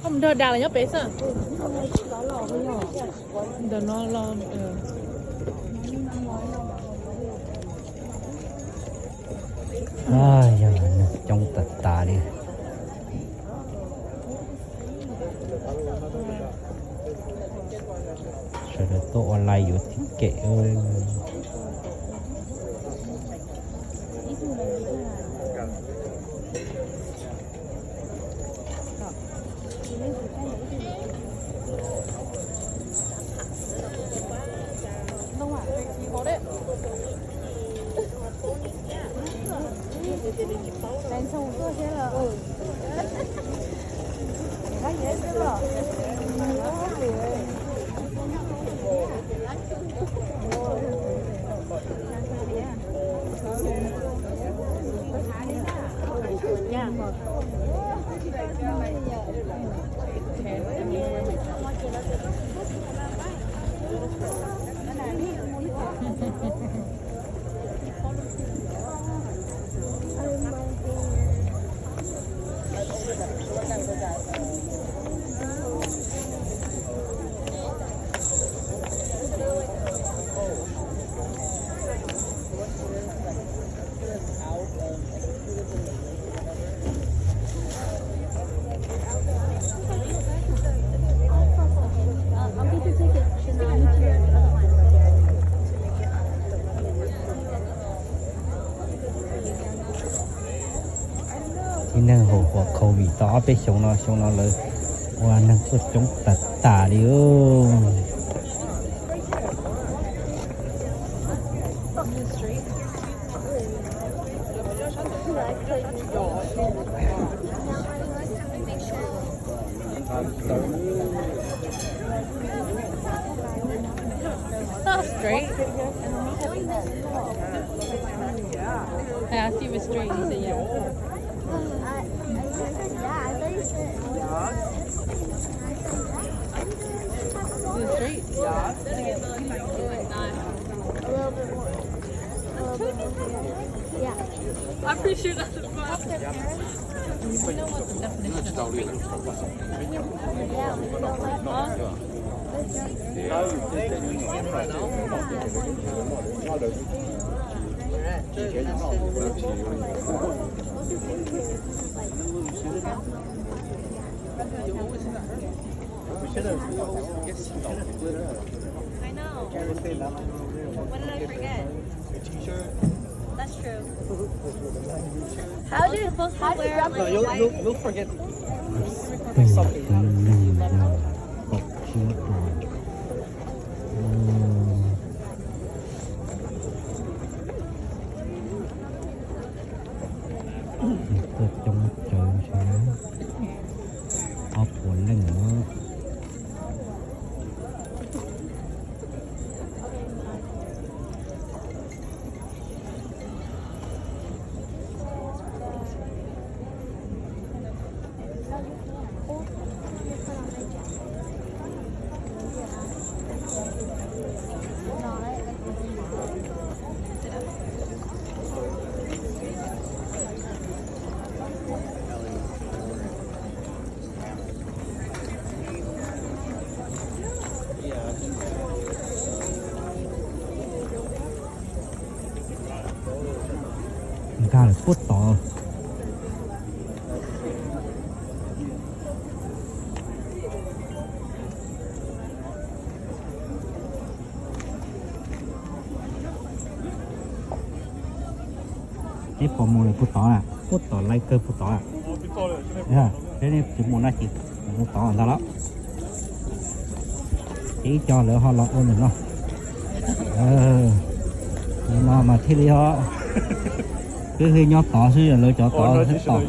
Koj mus nrog dag los nyob pem xwb. Ntawm no los. Yog neeg coob tas tas li. Sawv daws tuaj ua live yuav ticket. Tib neeg haus huam COVID tau ob peb xyoos no, xyoo no lawv ua neeg tuaj coob tas tas li. Not straight. I asked you if it's straight. You said yeah. Is it straight? A little bit more. A little bit more here. Yeah. I'm pretty sure that's a spot. You know what the definition of straight is? Yeah, we don't like that. I know. What did I forget? That's true. How do you supposed to wear, like, a white? Tus tib neeg yog kaum tsib xyoos. Tuaj coob tsawv ntshe ob puas leej no. Nkag lawm puag tod. Peb pom mus lawm puag tod na, puag tod lawm kawg puag tod. Peb tsis mus no ces mus tod ntag los. Ces ib co lawv ho los ua ntawm no. Nim no mas thiaj li ho, twb nyob tod xwb, lawv cov tod thiab tom.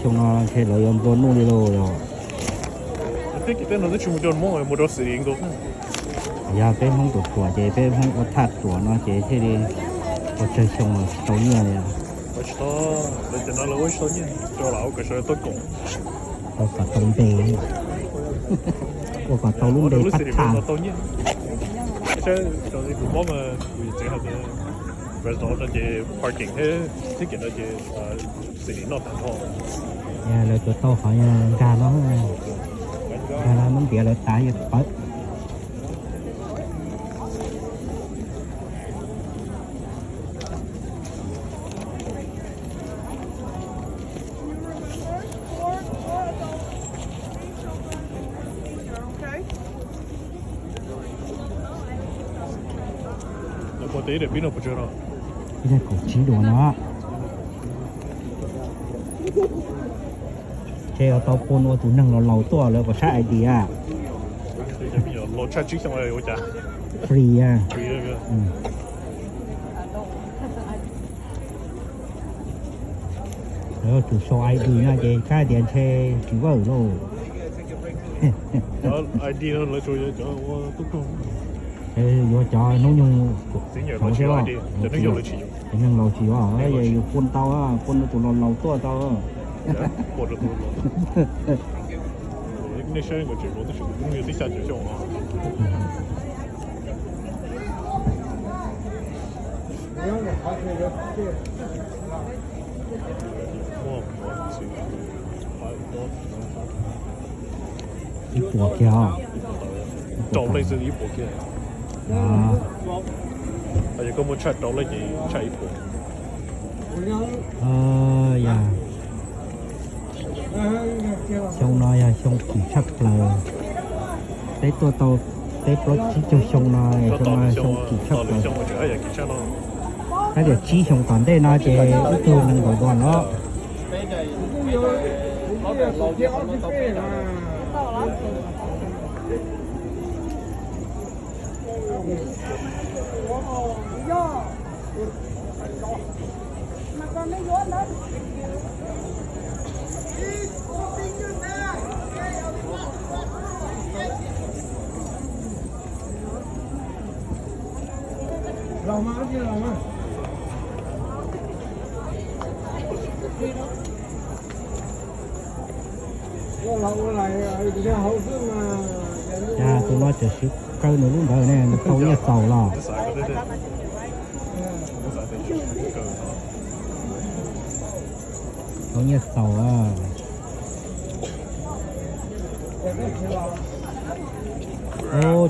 Xyoo no ntshe lawv yuav nplua nuj li lauj yog. Yog peb Hmoob ruam ruam ces peb Hmoob ua thaj ruam no ces thiaj li ua tsawg xyoo los tsis tau nyiaj li os. Tsis tau, lawv cov no lawv ua tsis tau nyiaj, rau lawv ua kom sawv daws tuaj koom. Ua kom tau npe, ua kom tau lub npe pab tham. Saib, kuv mob mas kuv txiv hais tias Fresno no ces parking thiab, thiab kev no ces city noj tag nrho. Lawv tuav tau qhov nkag no, nkag no muab ntiav lawv tav yog pawv. Ib daim kaum tsib duas no. Ces tau pua ua tus neeg laus laus tuaj lawv kom saib I D a. Free a. Lawv yuav tsum show I D no ces kab tias ntshe tsis vawj lauj. Yuav cov hnub nyoog thaum xwb, cov neeg laus tsis yuav, yus pua tau, pua rau tus laus laus tuaj tau. Nej saib, tus hnub yog tib xya caum xyoo. Ib puas kiag os. Rau leej xwb ib puas kiag. Yog koj muaj tshaj rau leej ces tshaj ib puas. Yog xyoo no yog xyoo kim tshaj plaws. Peb tuaj tau peb plaub tsib caug xyoo no, xyoo no xyoo kim tshaj plaws. Kav liam tsib xyoo tom ntej no ces ib tug nees nkaum dos no. Cas tus no tseem siv kaw nws lub ntawd ne, nws tau nyiaj txaus los? Tau nyiaj txaus.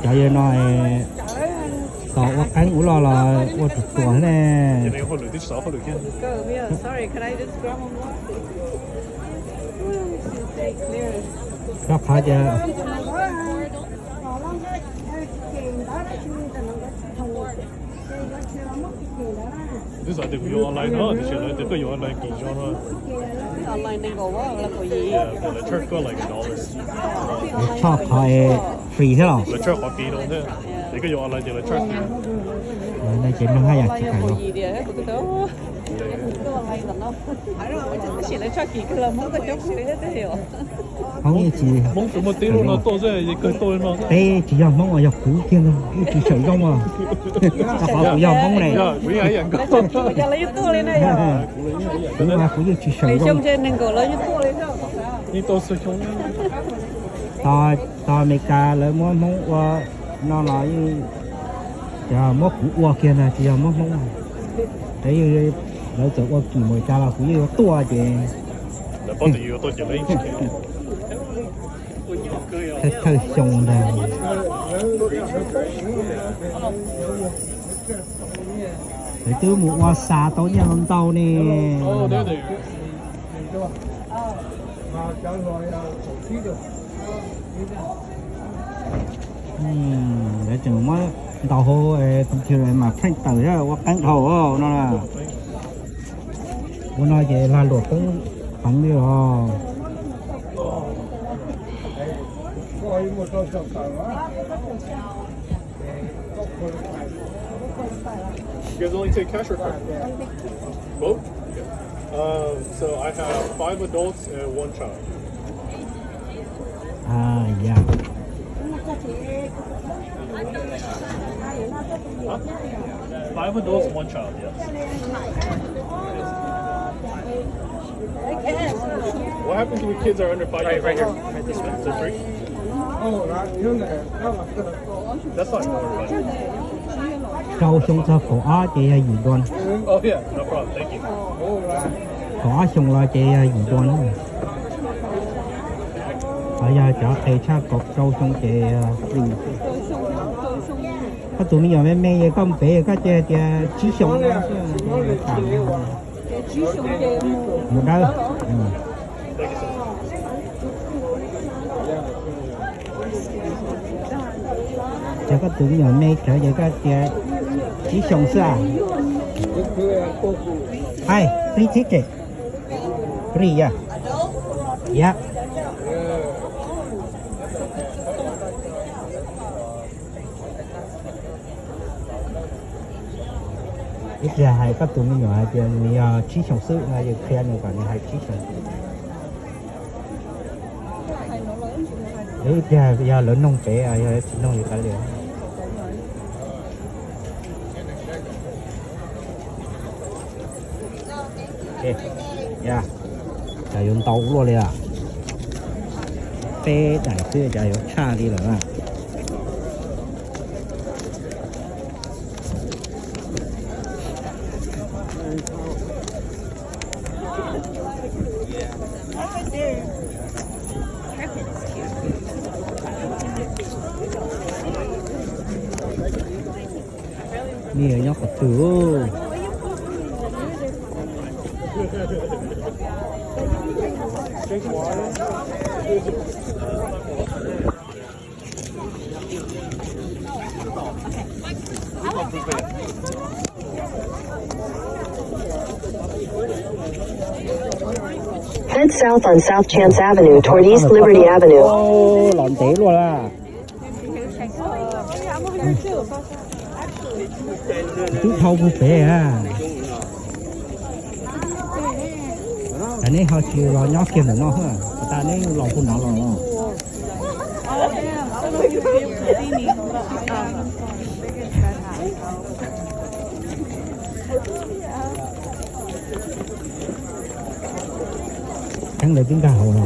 Cov yawg no tos ua qeeb ua loj los ua tsuag tsuag ne. Rau qhov tias Lawv tshoj qhov free thiab los? Lawv tshoj qhov free no thiab. Ces koj yuav online ces lawv tshoj free. Ces neeg haj yam tsis kam yuav. Hmoob yeej tsis, Hmoob tsis muaj tib lub no tuaj xwb, kawg tuaj li no. Peb tsis yog Hmoob os, yog kuv kiag ntag, yeej tsis sawm zoo os. Rau qhov kuv yog Hmoob ne. Kuv mas kuv yeej tsis sawm zoo. Tog Amelikas lawv muab Hmoob ua no los yeej, muab kuv ua kiag ntag, tsis yog muab Hmoob. Lawv txawm ua kim Amelikas los kuv yeej yuav tuaj ces thawj xyoo ntag. Lawv twb mus ua xa tau nyiaj ntau ne. Lawv tseem muab ntaus hauv computer mas print tawm thiab ua qeeb dhau no. Ua no ces lag luam poob heev li os. You guys only take cash or card? Both? Okay. Um, so I have five adults and one child. Ah, yeah. Huh? Five adults, one child, yes. Happens when kids are under five years old? Right, right here. Right, this one. This one. That's not normal. Rau xyoo txog kaum ob ces yog yim duas. Oh, yeah, no problem. Thank you. Kaum ob xyoo los ces yog yim duas na. Ho yog cov qes tshaj kaum rau xyoo ces yog free. Koj tus me nyuam me me es koj mus pem koj cia tias tsib xyoos no xwb, mus dawb. Ces koj tus me nyuam me kawg ces koj tias tsib xyoos xwb. Hi, free ticket. Free, yeah. Yeah. Ib pliag hais koj tus me nyuam hais tias nws yog tsib xyoos xwb no, yus qhia nws kom nws hais tsib xyoos. Ib pliag yog lawv noog pem, yog lawv tsis noog yus kav liam. Cas yuav ntau luaj li a. Peb daim xwb cas yuav tshaj li lawm na. Nej nyob qhov twg? Head south on South Chance Avenue toward East Liberty Avenue. Los ntev luaj la. Twb dhau puag pem a. Cas neb ho tsis los nyob kiag ntawm no, tas neb los puag nov los. Kheev lawv twb nkag hauv no.